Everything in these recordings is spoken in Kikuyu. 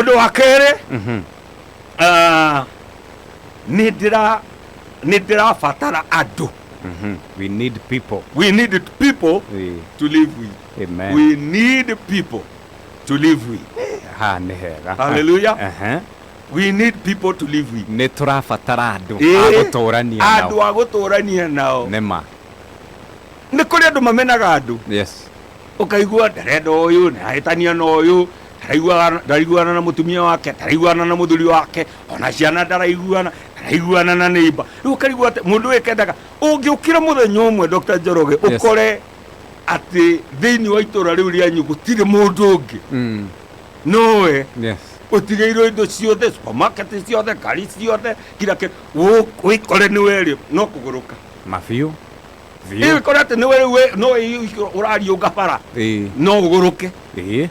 Ũndũ wa kerĩ, nĩ ndĩrabatara andũ. We need people. We need people to live with. Amen. We need people to live with. Haha nĩ hega. Hallelujah. We need people to live with. Nĩ tũrabatara andũ a gũtũrania nao. Andũ a gũtũrania nao. Nĩ ma. Nĩ kũrĩ andũ mamenaga andũ. Ũkaigua ndarenda ũyũ, ndarahĩtania na ũyũ, ndaraiguana na mũtumia wake, ndaraiguana na mũthuri wake, ona ciana ndaraiguana, ndaraiguana na neighbor. Rĩu ũkarigwo atĩ mũndũ ũyũ kendaga ũngĩũkĩra mũthenya ũmwe Dr. Njoroge, ũkore atĩ thĩinĩ wa itũra rĩu rĩanyu gũtirĩ mũndũ ũngĩ. Nowe ũtigĩirwo indo ciothe, supermarket ciothe, ngari ciothe, kila kĩndũ. Wĩkore nĩwe rĩ, no kũgũrũka. Mabiũ. Biũ. Ĩĩ, ũkore atĩ nĩwe rĩu no ũrariũnga bara. No ũgũrũke.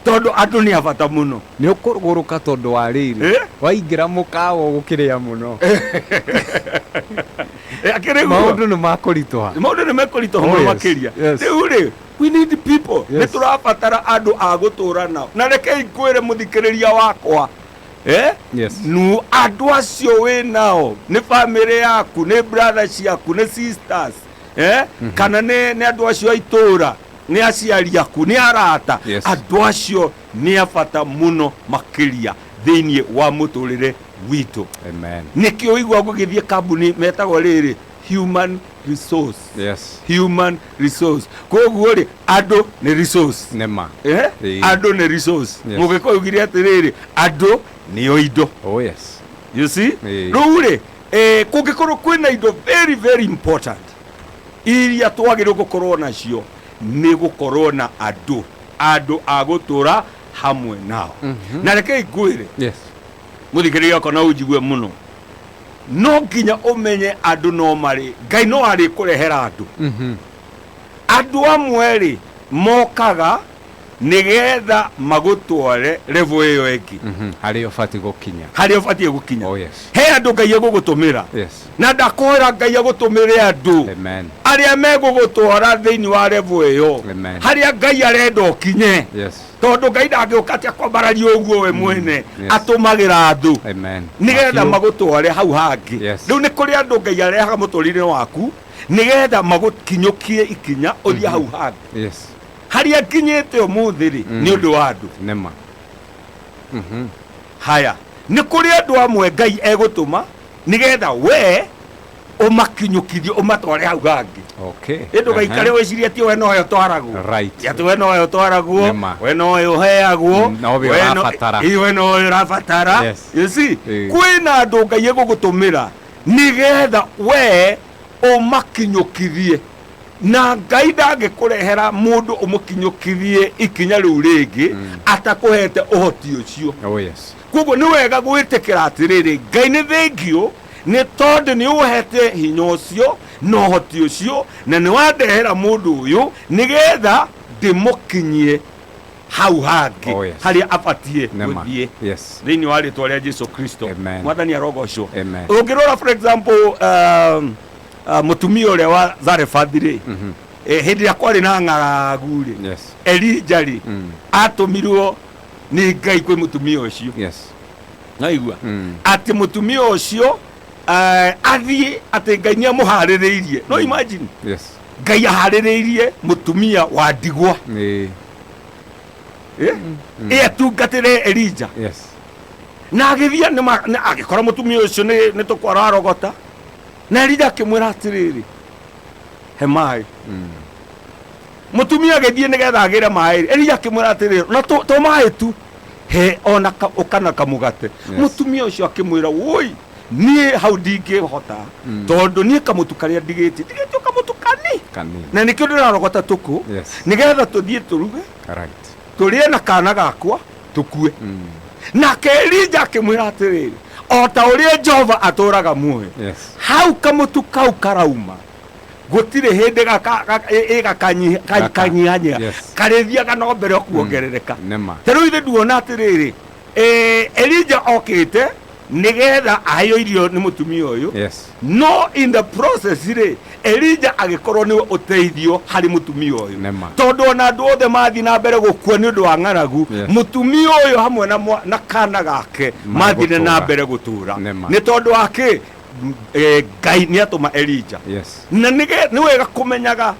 Tondũ andũ nĩ a bata mũno. Nĩ ũkũgũrũka tondũ wa rĩrĩ. Waingĩra mũkawa ũgũkĩrĩa mũno. Akĩrĩ guo. Maũndũ nĩ makũritũha. Maũndũ nĩ mekũritũha mũno makĩria. Rĩu rĩ, we need people. Nĩ tũrabatara andũ a gũtũra nao. Na rekei ngwĩre mũthikĩrĩria wakwa. Nu andũ acio wĩ nao, nĩ family yaku, nĩ brother ciaku, nĩ sisters. Kana nĩ andũ acio a itũra, nĩ aciari aku, nĩ arata. Andũ acio nĩ a bata mũno makĩria thĩinĩ wa mũtũrĩre witũ. Amen. Nĩkĩo ũigua gũgĩthiĩ kambuni metagwo rĩrĩ human resource. Human resource. Koguo rĩ, andũ nĩ resource. Nĩ ma. Andũ nĩ resource. Mũgĩkũyũ augire atĩrĩrĩ, andũ nĩo indo. Oh yes. You see? Rĩu rĩ, kũngĩkorwo kwĩna indo very very important iria twagĩrĩirwo gũkorwo nacio nĩ gũkorwo na andũ, andũ a gũtũra hamwe nao. Na rekei ngwĩre, mũthikĩrĩria wakwa na ũnjigue mũno, no nginya ũmenye andũ no marĩ, Ngai no arĩkũrehera andũ. Andũ amwe rĩ mokaga nĩgetha magũtware level ĩyo ĩngĩ. Harĩa ũbatiĩ gũkinya. Harĩa ũbatiĩ gũkinya. Oh, yes. He andũ Ngai egũgũtũmĩra. Na ndakoera Ngai agũtũmĩre andũ. Amen. Arĩa megũgũtwara thĩinĩ wa level ĩyo. Amen. Harĩa Ngai arenda ũkinye. Tondũ Ngai ndangĩũka atĩ akwambararie ũguo we mwene. Atũmagĩra andũ. Amen. Nĩgetha Mabiũ. magũtware hau hangĩ. Rĩu nĩ kũrĩ andũ Ngai arehaga mũtũrĩre waku nĩgetha magũkinyũkie ikinya ũthiĩ hau hangĩ. Harĩa nginyĩte ũmũthĩ rĩ, nĩ ũndũ wa andũ. Nĩma. Haya, nĩ kũrĩ andũ amwe Ngai egũtũma nĩgetha we ũmakinyũkithie ũmatware hau hangĩ. Ĩ ndũgaikare wĩcirie atĩ we nowe ũtwaragwo. Atĩ we nowe ũtwaragwo, we nowe ũheagwo, Nowe ũrabatara. We nowe ũrabatara. You see? Kwĩna andũ Ngai egũgũtũmĩra nĩgetha we ũmakinyũkithie. Na Ngai ndangĩkũrehera mũndũ ũmũkinyũkithie ikinya rĩu rĩngĩ atakũhete ũhoti ũcio. Oh, yes. Koguo nĩ wega gwĩtĩkĩra atĩrĩrĩ, Ngai nĩ thengiũ nĩ tondũ nĩ ũhete hinya ũcio na ũhoti ũcio, na nĩ wandehera mũndũ ũyũ nĩgetha ndĩmũkinyie hau hangĩ Oh, yes. harĩa abatiĩ Nema. gũthiĩ. Yes. Thĩinĩ wa rĩtwa rĩa Jesu Kristo. Amen. Mwathani arogocwo. Amen. Ũngĩrora for example, mũtumia ũrĩa wa Zarefathi rĩ, hĩndĩ ĩrĩa kwarĩ na ng'aragu rĩ, Elija rĩ, atũmirwo nĩ Ngai kwĩ mũtumia ũcio. Naigua? Atĩ mũtumia ũcio, athiĩ atĩ Ngai nĩ amũharĩrĩirie. No imagine. Ngai aharĩrĩirie mũtumia wa ndigwa. Ĩ atungatĩre Elija. Na agĩthiĩ agĩkora mũtumia ũcio nĩ tũkũ ararogota. Na Elija akĩmwĩra atĩrĩrĩ, he maĩ. Mũtumia agĩthiĩ nĩgetha agĩre maĩ. Elija akĩmwĩra atĩrĩrĩ, na to maĩ tu, he ona ũkana kamũgate. Mũtumia ũcio akĩmwĩra, woi, niĩ hau ndingĩhota, tondũ niĩ kamũtu karĩa ndigĩtie, ndigĩtie o kamũtu kani. Kanini. Na nĩkĩo ndĩrarogota tũkũ, nĩgetha tũthiĩ tũruge, tũrĩe na kana gakwa, tũkue. Nake Elija akĩmwĩra atĩrĩrĩ, o ta ũrĩa Jehova atũũraga muoyo, hau kamũtu kau karauma, gũtirĩ hĩndĩ ĩgakanyihanyiha, karĩthiaga na mbere o kuongerereka. Nĩma. Ta rĩu ithe nduona atĩrĩrĩ, Elija okĩte Nĩgetha aheo irio nĩ mũtumia ũyũ. No in the process rĩ, Elija agĩkorwo nĩwe ũteithio harĩ mũtumia ũyũ. Nĩma. Tondũ ona andũ othe mathiĩ na mbere gũkua nĩ ũndũ wa ng'aragu, mũtumia ũyũ hamwe na kana gake mathire na Magũtũra. mbere gũtũra. Nĩma. Nĩ tondũ wa kĩ? Ngai nĩ atũma Elija. Na nĩ wega kũmenyaga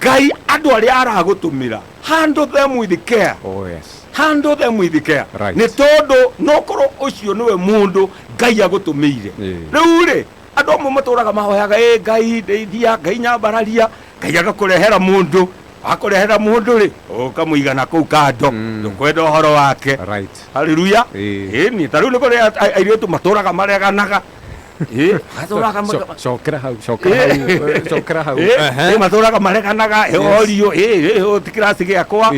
Ngai andũ arĩa aragũtũmĩra, handle them with care. Oh yes. Handle them with care. Nĩ tondũ no korwo ũcio nĩwe mũndũ Ngai agũtũmĩire. Rĩu rĩ, andũ amwe matũraga mahoyaga, ĩ Ngai ndeithia, Ngai nyambararia, Ngai agakũrehera mũndũ, akũrehera mũndũ rĩ, ũkamũigana kũu kando, ndũkwenda ũhoro wake. Hallelujah. Ĩni, ta rĩu nĩ kũrĩ airĩtu matũraga mareganaga. Matũraga Cokera hau, cokera hau, cokera hau. Matũraga mareganaga, orio, ũyũ ti kĩraci gĩakwa,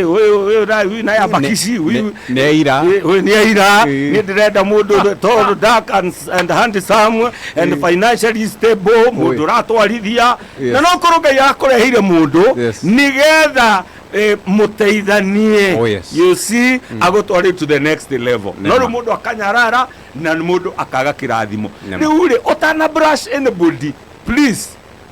ũyũ na ya bakici, ũyũ nĩ aira. Ũyũ nĩ aira, niĩ ndĩrenda mũndũ tall, dark and handsome and financially stable, mũndũ ũratwarithia. Na no korwo Ngai akũreheire mũndũ nĩgetha mũteithanie. Oh, yes. You see, agũtware to the next level. No rĩu mũndũ akanyarara na mũndũ akaga kĩrathimo. Rĩu rĩ, ũtana brush anybody, please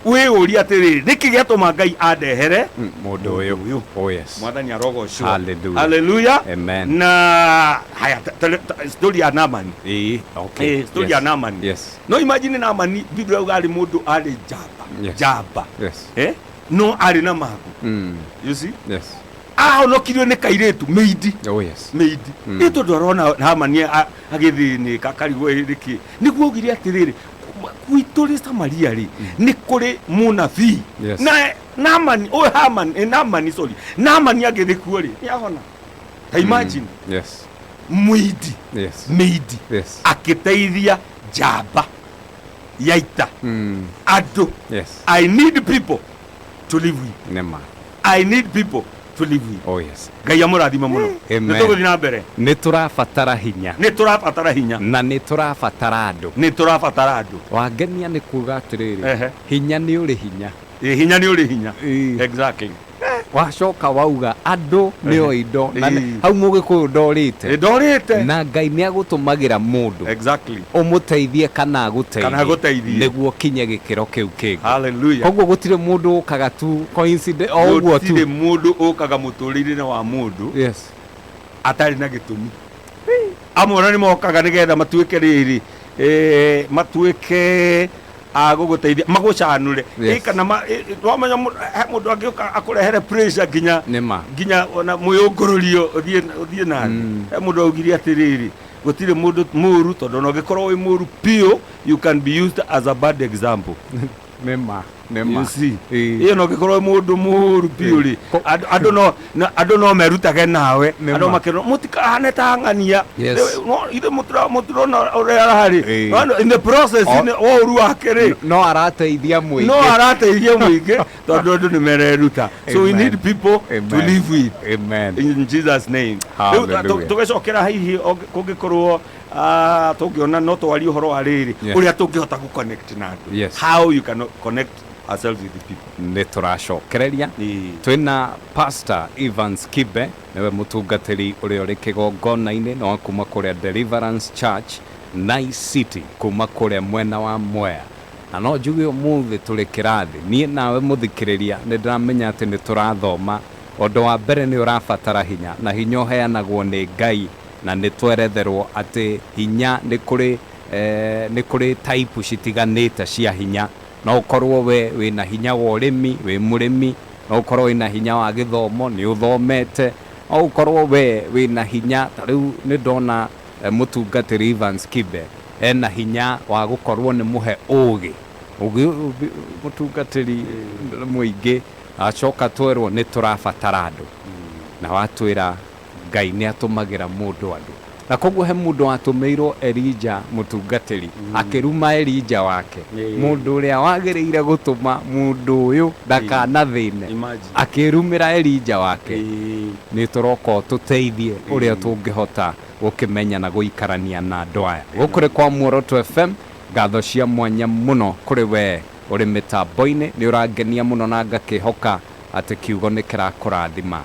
wĩyũrie atĩrĩrĩ, nĩkĩ gĩatũma Ngai andehere Mũndũ ũyũ? Oh yes. Mwathani arogocwo. Hallelujah. Hallelujah. Amen. Na haya, story ya Naamani. Okay. Story ya Naamani. No imagine Naamani, Biblia yuga arĩ mũndũ arĩ njamba. Njamba. No arĩ na mangũ. You see? Ahonokirio nĩ kairĩtu maid. Oh yes. Maid. Nĩ tondũ arona Naamani agĩthĩnĩka akarigwo nĩkĩ. Nĩguo augire atĩrĩrĩ, gwitũ rĩ Samaria rĩ, nĩ kũrĩ mũnabii. Na Naamani, ũyũ Haman, Naamani, sorry. Naamani agĩthiĩ kuo rĩ, nĩ ahona. Ta imagine. Mũindi. Maid. Akĩteithia njamba ya ita. Andũ. I need people to live with. Nema. I need people to live with. Oh yes. Ngai amũrathime mũno. Amen. Nĩ tũgũthiĩ na mbere. Nĩ tũrabatara hinya. Nĩ tũrabatara hinya. Na nĩ tũrabatara andũ. Nĩ tũrabatara andũ. Wangenia nĩ kuga atĩrĩrĩ, hinya nĩ ũrĩ hinya. Hinya nĩ ũrĩ hinya. Exactly. Wacoka wauga andũ nĩo indo. Na hau mũgĩkũyũ ndorĩte. Ndorĩte. Na Ngai nĩ agũtũmagĩra mũndũ. Exactly. Ũmũteithie kana agũteithie. Kana agũteithie. Nĩguo kinye gĩkĩro kĩu kĩngĩ. Hallelujah. Koguo gũtirĩ mũndũ ũkaga tu coincidence o ũguo tu. Gũtirĩ mũndũ ũkaga mũtũrĩre-inĩ wa mũndũ. Atarĩ na gĩtũmi. Amwe ona nĩ mokaga nĩgetha matuĩke rĩrĩ, matuĩke a gũgũteithia, magũcanũre. Kana wamenya he mũndũ angĩũka akũrehere pressure nginya nginya ona mwĩyũngũrũrio ũthiĩ na thĩ. He mũndũ augire atĩrĩrĩ, gũtirĩ mũndũ mũru tondũ ona ũngĩkorwo wĩ mũru biũ, you can be used as a bad example. Nĩma, nĩma. You see? Ĩyo no ũngĩkorwo wĩ mũndũ mũru biũ rĩ, andũ no merutage nawe. Andũ makĩrwo, mũtikahane ta ng'ania. No, ithuĩ mũtirona ũrĩa ararĩ. No, in the process, wa ũru wake rĩ. No arateithia mũingĩ. No arateithia mũingĩ, tondũ andũ nĩ mereruta. So we need people to live with. Amen. In Jesus' name. Hallelujah. Rĩu tũgĩcokera hihi kũngĩkorwo, tũngĩona no twarie ũhoro wa rĩrĩ, ũrĩa tũngĩhota gũ connect na andũ. How you can connect ourselves with the people. Nĩ tũracokereria. Twĩna Pastor Evans Kibe, nĩwe mũtungatĩri ũrĩa ũrĩ kĩgongona-inĩ na wa kuma kũrĩa Deliverance Church, Nice City, kuma kũrĩa mwena wa Mwea. Na no njuge ũmũthĩ tũrĩ kĩrathi. Niĩ nawe mũthikĩrĩria nĩ ndĩramenya atĩ nĩ tũrathoma. Ũndũ wa mbere nĩ ũrabatara hinya, na hinya ũheanagwo nĩ Ngai, na nĩ tweretherwo atĩ hinya nĩ kũrĩ, nĩ kũrĩ type citiganĩte cia hinya. No ũkorwo we wĩna hinya wa ũrĩmi, wĩ mũrĩmi, no ũkorwo wĩna hinya wa gĩthomo, nĩ ũthomete, no ũkorwo we wĩna hinya, ta rĩu nĩ ndona, mũtungatĩri Evans Kibe ena hinya wa gũkorwo nĩ mũhe ũgĩ. Ũgĩ, mũtungatĩri mũingĩ, acoka twerwo nĩ tũrabatara andũ. Na watwĩra Ngai nĩ atũmagĩra mũndũ andũ. Na koguo he mũndũ watũmĩirwo Elijah mũtungatĩri, akĩruma Elijah wake. Mũndũ ũrĩa wagĩrĩire gũtũma mũndũ ũyũ ndakanathĩne. Akĩrumĩra Elijah wake. Nĩ tũroka tũteithie ũrĩa tũngĩhota gũkĩmenya na gũikarania na andũ aya. Gũkũ nĩ kwa Muoroto FM, ngatho cia mwanya mũno kũrĩ we ũrĩ mĩtambo-inĩ, nĩ ũrangenia mũno na ngakĩhoka atĩ kiugo nĩ kĩrakũrathima.